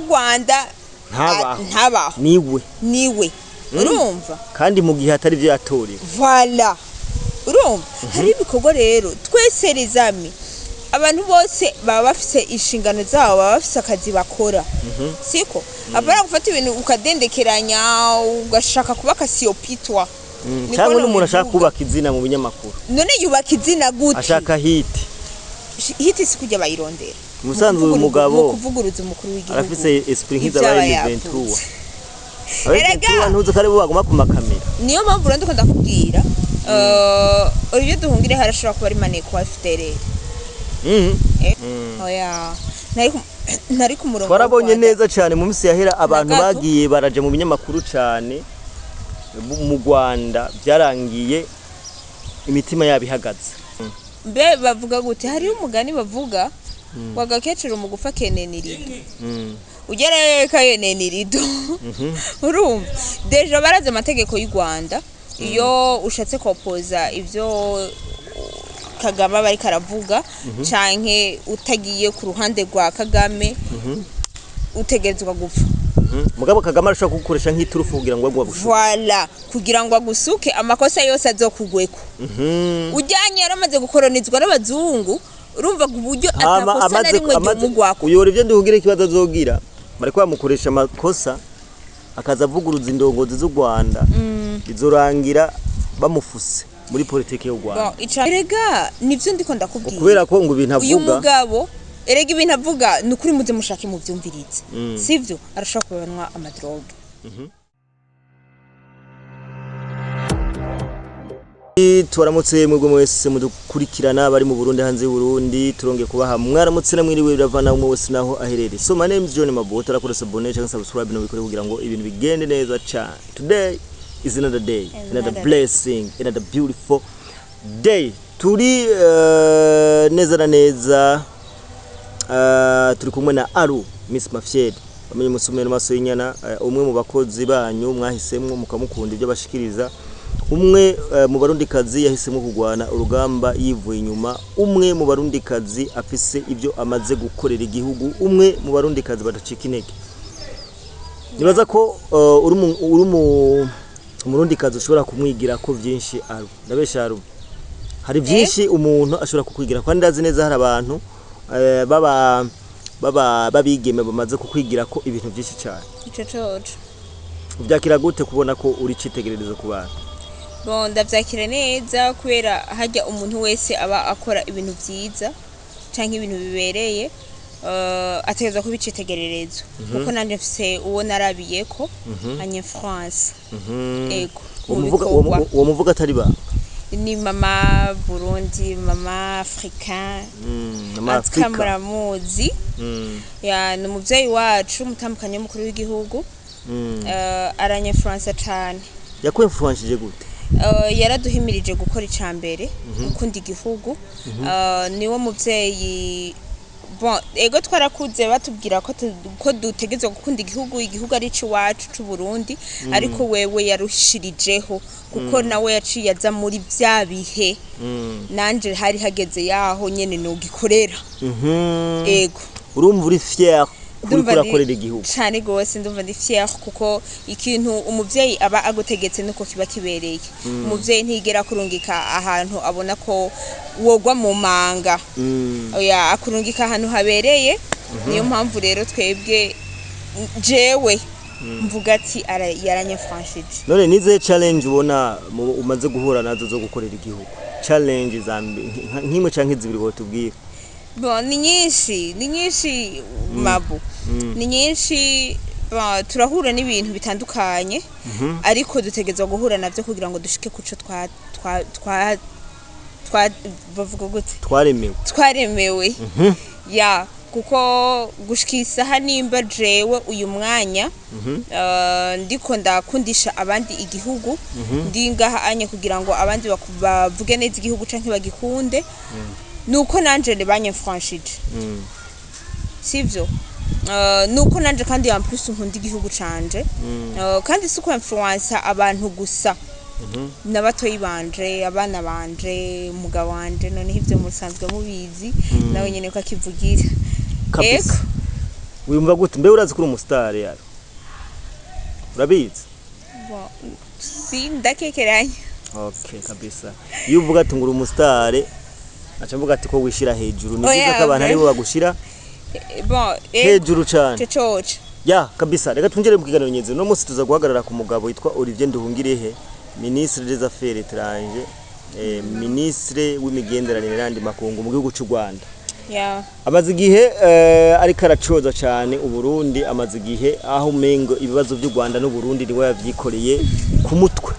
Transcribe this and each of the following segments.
w'u Rwanda Ntabaho. Ntabaho. Niwe. Niwe, urumva? Kandi mu gihe atari byo yatorewe. Voilà, urumva hari ibikorwa rero. Twese, les amis, abantu bose baba bafise inshingano zabo, baba bafise akazi bakora, siko? Apana gufata ibintu ukadendekeranya, ugashaka kuba kasiyopitwa. Niko Cyangwa n'umuntu ashaka nobivuga. kubaka izina mu binyamakuru. None yubaka izina gute? Ashaka hit. Hit si kujya bayirondera. Musanzwe uyu mugabo mu kuvuguruza umukuru w'igihugu arafise esprit ivyo nk'iz'aba aba M23. yavuze. Aba Erega! M23 ntuzi ko aribo baguma ku makamera. Niyo mpamvu rero ndiko ndakubwira, Olivier Duhungire harashobora kuba ari maneko wa FDLR. Oya, ntari ku murongo w'u Twarabonye Rwanda. neza cyane mu minsi yahera abantu Na gato. bagiye baraja mu binyamakuru cyane mu Rwanda, byarangiye imitima yabo ihagaze. Mbe bavuga gute? Hariho umugani bavuga ngo agakecuru mu gupfa kenena irido. Ugerayo kayenena irido. Urumva déjà barazi amategeko y'u Rwanda: iyo ushatse kopoza ibyo Kagame aba ariko aravuga, canke utagiye ku ruhande rwa Kagame, utegerezwa gupfa. Mugabo Kagame arashobora kugukoresha nk'iturufu kugira ngo agwe agushuke. Voilà, kugira ngo agusuke, amakosa yose azokugweko. Ujyanye yaramaze gukoronizwa n'abazungu, urumva ku buryo Hama atakosa na amaze rimwe amaze ryomugwako. Uyora ibyo nduhugire, ikibazo azogira, bariko bamukoresha amakosa, akaza avuguruza indongozi z'u Rwanda, bizorangira bamufuse muri politiki y'u Rwanda. Bon, erega nivyo ndiko ndakubwira. Kubera ko ngo ibintu Uyu avuga mugabo, erega ibintu avuga ni ukuri, muze mushake muvyumvirize, sivyo? Arashobora kuba anywa amadroge. Tubaramutse mwebwe mwese mudukurikirana, bari mu Burundi, hanze y'u Burundi. Turongeye kubaha mwaramutse na mwiriwe, biravana umwe wese naho aherereye. So my name is John Mabuto. Arakora s'abonner cyangwa subscribe no bikore kugira ngo ibintu bigende neza cyane. Today is another day, another Another day. blessing, another beautiful day. Turi neza na neza, turi kumwe na Aru Miss Mafied, bamenye umusumeno maso y'inyana, umwe mu bakozi banyu mwahisemwo mukamukunda ibyo bashikiriza, umwe mu barundikazi yahisemo kurwana urugamba yivuye inyuma, umwe mu barundikazi afise ibyo amaze gukorera igihugu, umwe mu barundikazi badacika intege. Nibaza ko uri umurundikazi ushobora kumwigira ko byinshi. Aru, ndabesha Aru? Hari byinshi umuntu ashobora kukwigira, kandi ndazi neza hari abantu baba babigeme bamaze kukwigira ko ibintu byinshi cyane. Ico coco. Ubyakira gute kubona ko uri citegererezo ku bantu? Bon, ndavyakira neza, kubera harya umuntu wese aba akora ibintu vyiza canke ibintu bibereye, ategerezwa kuba icitegererezo, kuko nanje mfise uwo narabiyeko anyinfluence, ego, Uwo mu muvuga, uwo bikorwa. uwo muvuga atari banga? Ni mama Burundi, mama africain. Mama Atwa Afrika. Muramuzi. Ya, ni umuvyeyi wacu, umutambukanyi w'umukuru w'igihugu. Aranyinfluence cane. Yakwinfluenshije gute? Yaraduhimirije gukora icambere, gukunda igihugu. Niwo muvyeyi. Bon, ego, twarakuze batubwira ko dutegerezwa gukunda igihugu, igihugu ari iwacu c'u Burundi, ariko wewe yarushirijeho, kuko nawe yaciye aza muri vya bihe nanje hari hageze yaho nyene nogikorera. Ego. Urumva uri fier kuri Ndumva kurakorera igihugu? Cane gose, ndumva ndi fier, kuko ikintu umuvyeyi aba agutegetse nuko kiba kibereye. Umuvyeyi ntigera kurungika ahantu abona ko wogwa mu manga. Oya, akurungika ahantu habereye. Niyo mpamvu rero twebwe, jewe mvuga ati yaranyafashije. None nize challenge ubona umaze guhura nazo zo gukorera igihugu, challenge za nk'imwe canke zibiri wotubwira? Bon, ni nyinshi, ni nyinshi mabu, ni nyinshi. Bon, turahura n'ibintu bitandukanye, ariko dutegerezwa guhura navyo kugira ngo dushike kuco twa bavuga gute? Twaremewe. Twaremewe, ya, kuko gushika isaha nimba jewe uyu mwanya ndiko ndakundisha abandi igihugu, ndi ngaha anye kugira ngo abandi bavuge neza igihugu canke bagikunde, nuko nanje banyinfluenshije, sivyo? Nuko nanje kandi en plus nkunda igihugu canje. Kandi si uko-influensa abantu gusa, n'abatoyi banje, abana banje, umugabo wanje. Noneho ivyo musanzwe mubizi, nawe nyene ko akivugira. Kabisa. Ego. Wiyumva gute? Mbe urazi kuri umustar yaro? Urabizi? Bon, si ndakekeranya. Okay, kabisa. Iyo uvuga ati ngura umustar, aca mvuga ati ko wishira hejuru. Ni Oya, byiza ko abantu okay. aribo bagushira Bon, hejuru cane. Coco. Ya, kabisa. Reka twinjire mu kiganiro nyenzi. Uno munsi tuza guhagarara ku mugabo witwa Olivier Nduhungirehe, ministre des Affaires étrangères, ministre w'imigenderanire n'andi makungu mu gihugu c'u Rwanda. Amaze igihe ariko aracoza cyane Uburundi, amaze igihe aho umengo ibibazo by'u Rwanda n'u Burundi niwe yavyikoreye ku mutwe.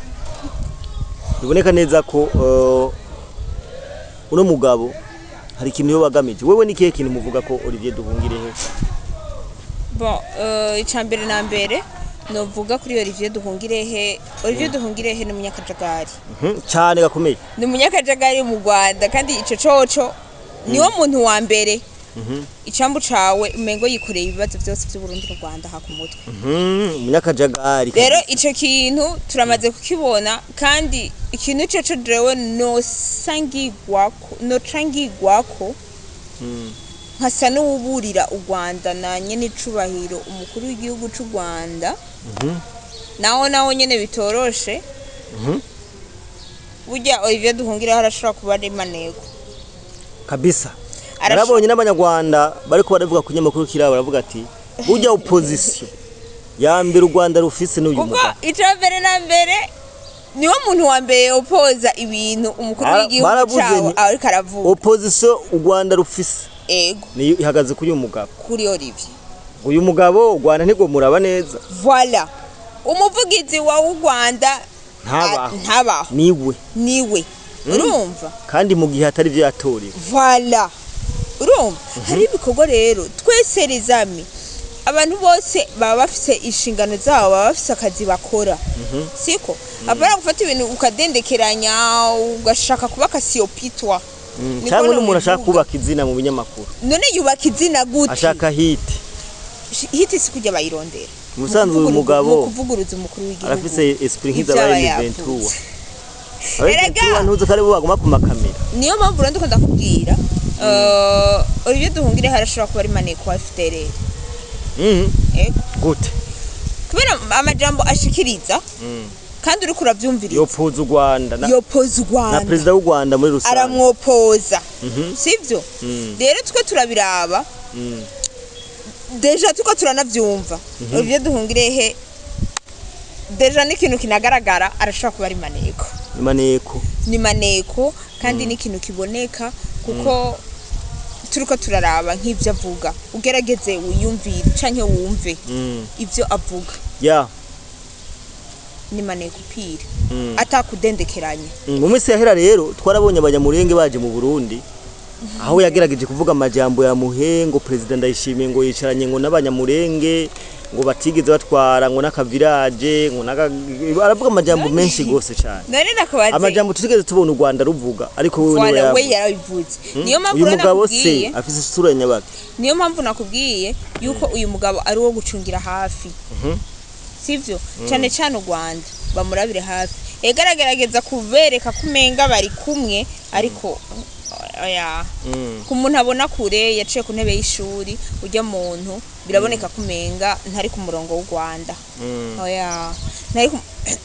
Biboneka neza ko uno mugabo hari ikintu yo bagamije. Wewe ni kihe kintu muvuga ko Olivier Nduhungirehe? Bon, icambere na mbere novuga kuri Olivier Duhungirehe, Olivier Duhungirehe ni umunyakajagari. Cyane gakomeye. Ni umunyakajagari mu Rwanda, kandi ico coco niwo muntu wa mbere. Icambu cawe umengo yikoreye ibibazo byose by'u Burundi n'u Rwanda ha ku mutwe. Umunyakajagari. Rero ico kintu turamaze kukibona, kandi ikintu coco jewe nosangirwako nocangirwako nkasa n'uwuburira u Rwanda na nyene icubahiro umukuru w'igihugu c'u Rwanda, naho nyene bitoroshe. Burya Olivier Duhungirehe arashobora kuba ari maneko. Kabisa. Narabonye n'abanyarwanda bariko baravuga ku nyamakuru kirabo, baravuga ati burya opposition ya mbere u Rwanda rufise n'uyu Kuko mugabo. ica mbere na mbere niwo muntu wa mbere opoza ibintu umukuru w'igihugu Baravuze cawo ariko aravuga. Opposition u Rwanda rufise Ego. niyo ihagaze kuri uyu mugabo. Kuri Olivier. Uyu mugabo u Rwanda ntigo muraba neza. Voilà, umuvugizi wa u Rwanda Ntabaho. Ntabaho. Niwe. Niwe, urumva? Kandi mu gihe atari byo yatorewe. Voilà, urumva hari ibikorwa rero twese rizami abantu bose baba bafise inshingano zabo, baba bafise akazi bakora, siko? Apana gufata ibintu ukadendekeranya, ugashaka kuba kasiyopitwa. Niko Cyangwa n'umuntu ashaka nobivuga. kubaka izina mu binyamakuru. None yubaka izina gute? Ashaka hit. Hit si kujya bayirondera. Mu busanzwe uyu mugabo mu kuvuguruza umukuru w'igihugu arafise esprit ivyo nk'iz'aba aba M23. yavuze. Aba Erega! M23 ntuzi ko aribo baguma ku makamera. Niyo mpamvu rero ndiko ndakubwira, Olivier Duhungire harashobora kuba ari maneko wa FDLR. Ego. Gute? Kubera amajambo ashikiriza, kandi uriko uravyumviriza, Yopoza u Rwanda yopoza u na Rwanda perezida w'u Rwanda muri rusange. Aramwopoza, sivyo? Rero twe turabiraba, déjà tuko turanavyumva, Olivier Duhungirehe déjà n'ikintu kinagaragara, arashobora kuba ari maneko. Maneko. Ni maneko, kandi n'ikintu kiboneka, kuko turiko turaraba nk'ivyo avuga, ugerageze wiyumvire canke wumve ivyo avuga, ni maneko pire, atakudendekeranya. Mu minsi yahera rero twarabonye abanyamurenge baje mu Burundi, aho yagerageje kuvuga amajambo ya muhe ngo perezida Ndayishimiye ngo yicaranye ngo n'abanyamurenge ngo batigeze batwara ngo n'akavirage ngo aravuga amajambo menshi gose cyane. None nakubaze, Amajambo tutigeze tubona u Rwanda ruvuga, ariko wewe niwe Voilà, we yavuze. yarabivuze. Niyo mpamvu Uyu rero mugabo se nakubwiye, afise isura ya nyabaki? Niyo mpamvu nakubwiye yuko uyu mugabo ari uwo gucungira hafi, sivyo? Cyane cyane u Rwanda bamurabire hafi. Ega aragerageza kubereka ko umenga bari kumwe, ariko oya, ku muntu abona kure, yaciye ku ntebe y'ishuri, ujya muntu biraboneka ko umenga ntari ku murongo w'u Rwanda. Oya,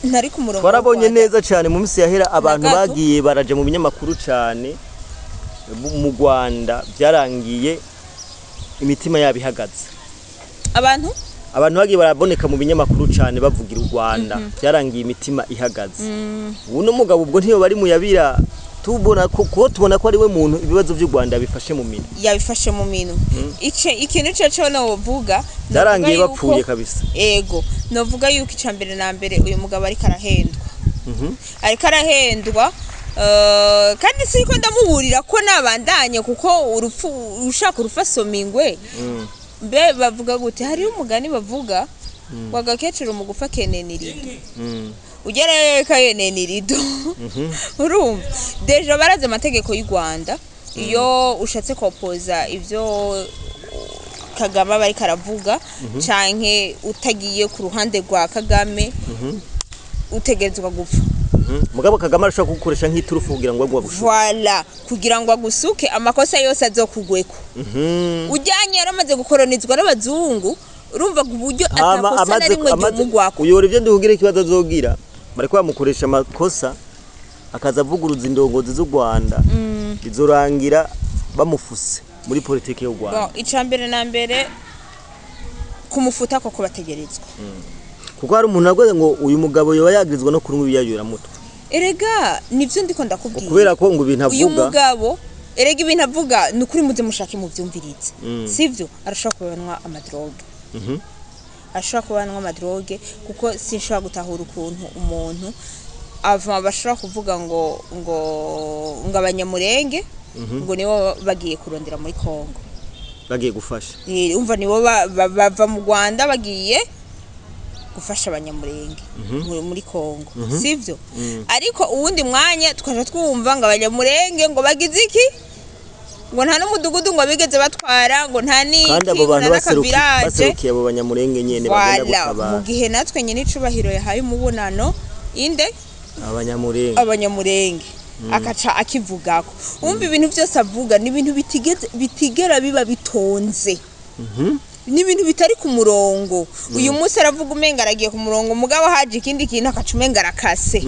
ntari ku murongo w'u Twarabonye Rwanda. neza cyane mu minsi yahera abantu Na gato. bagiye baraja mu binyamakuru cyane mu Rwanda, byarangiye imitima yabo ihagaze. Abantu Abantu bagiye baraboneka mu binyamakuru cyane bavugira u Rwanda, byarangiye imitima ihagaze. Uno mugabo ubwo ntiyo bari muyabira, tubona ko kuko tubona ko ari we muntu ibibazo by'u Rwanda bifashe mu minwe. Yabifashe mu minwe. Ice ikintu cyo cyo novuga, Byarangiye novuga bapfuye kabisa. Ego, novuga yuko icya mbere na mbere uyu mugabo ariko arahendwa, ariko arahendwa, kandi siko ndamuburira ko nabandanye, kuko urupfu ushaka urupfu asoma ingwe. Mbe bavuga gute? Hariho umugani bavuga ngo agakecuru mu gupfa kenena irido, ugerayo kayenena irido. Urumva déjà barazi amategeko y'u Rwanda, iyo ushatse kopoza ibyo Kagame aba ariko aravuga, canke utagiye ku ruhande rwa Kagame, utegerezwa gupfa. Mugabo Kagame arashobora kugukoresha nk'iturufu kugira ngo agushuke. Voilà, kugira ngo agusuke amakosa yose azokugweko. Ujyanye yaramaze gukoronizwa n'abazungu, urumva ku buryo Hama atakosa na rimwe ryomugwako. Uyora ibyo nduhugire ikibazo azogira, bariko bamukoresha amakosa akaza avuguruza indongozi z'u Rwanda, bizorangira bamufuse muri politiki y'u Rwanda. Bon, icambere na mbere kumufuta koko bategerezwa. Kuko hari umuntu avuze ngo uyu mugabo yoba yagirizwa no kunywa ibiyayuramutwe. Erega nivyo ndiko ndakubwira. Kubera ko ngo ibintu Uyu avuga, mugabo erega ibintu avuga ni ukuri, muze mushake muvyumvirize, sivyo? Arashobora kuba anywa amadroge. Arashobora kuba anywa amadroge, kuko sinshobora gutahura ukuntu umuntu ava bashobora kuvuga ngo abanyamurenge ngo nibo bagiye kurondera muri Kongo, bagiye gufasha. Umva, nibo bava mu Rwanda bagiye gufasha abanyamurenge muri Kongo, sivyo? Ariko uwundi mwanya tukaja twumva ngo abanyamurenge ngo bagize iki, ngo nta n'umudugudu ngo bigeze batwara, ngo nta n'iki, Kandi abo ngo bantu nta n'akavillage. baserukiye abo banyamurenge nyene bagenda Voilà, mu gutabara gihe natwe nyine icubahiro yahaye umubonano inde? Abanyamurenge. Abanyamurenge, akaca akivugako. Umva, ibintu byose avuga ni ibintu bitigera biba bitonze, ni ibintu bitari ku murongo. Uyu munsi aravuga umenga aragiye ku murongo, mugabo haje ikindi kintu akaca umenga arakase.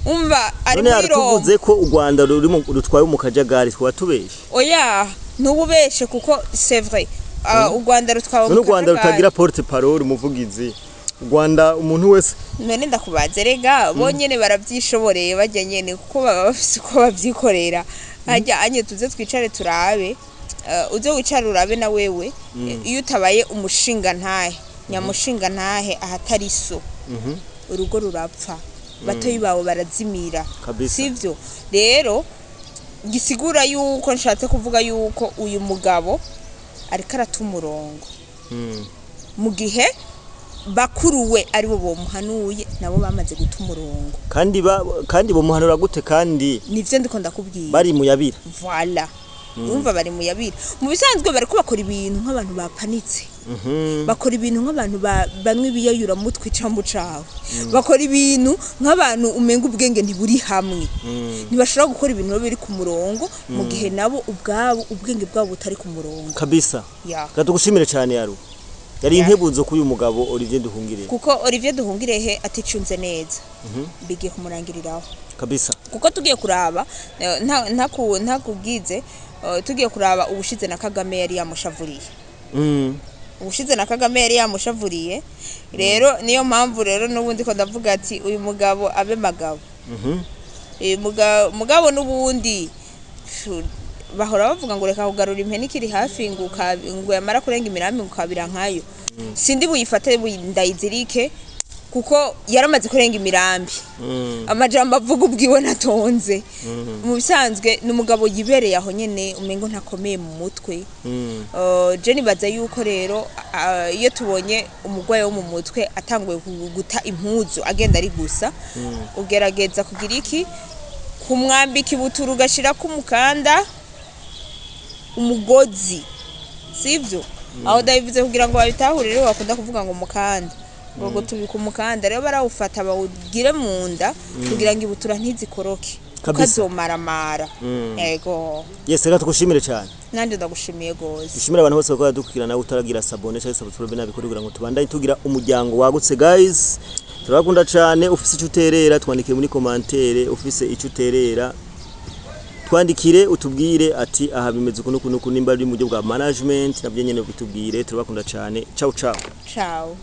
Umva, ari None muri Roma. tuvuze ko u Rwanda rutwaye mu kajagari, twaba tubeshe? Oya, ntububeshe, kuko c'est vrai. Ah, u Rwanda rutwawe None mu u Rwanda kajagari. rutagira porte parole, umuvugizi, u Rwanda umuntu wese. None ndakubaze, rega bo nyene baravyishoboreye bajya nyene, kuko baba bafise uko bavyikorera. Hajya anye tuze twicare turabe, uze wicare urabe na wewe, iyo utabaye umushinga ntahe, nyamushinga ntahe ahatari so, urugo rurapfa, batoyi bawe barazimira. Kabisa. Sivyo? Rero gisigura yuko nshatse kuvuga yuko uyu mugabo ariko arata umurongo mu gihe bakuruwe aribo bomuhanuye, nabo bamaze guta umurongo. Kandi bomuhanura gute kandi Nivyo ndiko ndakubwira. bari muyabira? Voilà, urumva bari muyabira. Mu bisanzwe bariko bakora ibintu nk'abantu bapanitse, bakora ibintu nk'abantu banywa ibiyayuramutwe icambu cawe, bakora ibintu nk'abantu umenga ubwenge ntiburi hamwe. Ntibashobora gukora ibintu biba biri ku murongo mu gihe nabo ubwabo ubwenge bwabo butari ku murongo. Kabisa. Ya. Katugushimire cyane yaru yari Ya. inkebuzo kuri uyu mugabo Olivier Nduhungire. Kuko Olivier Duhungirehe aticunze neza, bigiye kumurangiriraho. Kabisa. Kuko tugiye kuraba, ntakubwize, tugiye kuraba ubushize na Kagame yari yamushavuriye. Ubushize na Kagame yari yamushavuriye. Rero niyo mpamvu rero n'ubundi ko ndavuga ati uyu mugabo abe magabo. Uyu mugabo n'ubundi bahora bavuga ngo reka kugarura impene ikiri hafi, ngo yamara kurenga imirambi ngo ukabira nkayo. Sindi buyifate ndayizirike, kuko yaramaze kurenga imirambi. Amajambo avuga ubwiwe natonze. Mu bisanzwe ni umugabo yibereye aho nyene, umengo ntakomeye mu mutwe. Je nibaza yuko rero, iyo tubonye umugwayi wo mu mutwe atanguye guta impuzu agenda ari gusa, ugerageza kugira iki? Kumwambika ibuturu, ugashirako umukanda, umugozi, sivyo? Aho ndabivuze kugira ngo babitahure. Rero bakunda kuvuga ngo umukanda, ngo tubika umukanda, rero barawufata bawugire mu nda kugira ngo ibutura ntizikoroke, kuko Kabisa. azomaramara. Yego. Yes, reka tugushimire cyane. Nanjye ndagushimiye gose. Dushimire abantu bose bakora dukurikirana. Nawe utaragira s'abonner cyangwa subscribe, nabikora kugira ngo tubandanye tugira umuryango wagutse. Guys, turabakunda cyane. Ufise icyo uterera, twandikire muri commentaire. Ufise icyo uterera, twandikire, utubwire ati aha bimeze uku n'uku n'uku. Nimba ari mu buryo bwa management, nabyo nyene bitubwire. Turabakunda cyane. Ciao ciao. Ciao.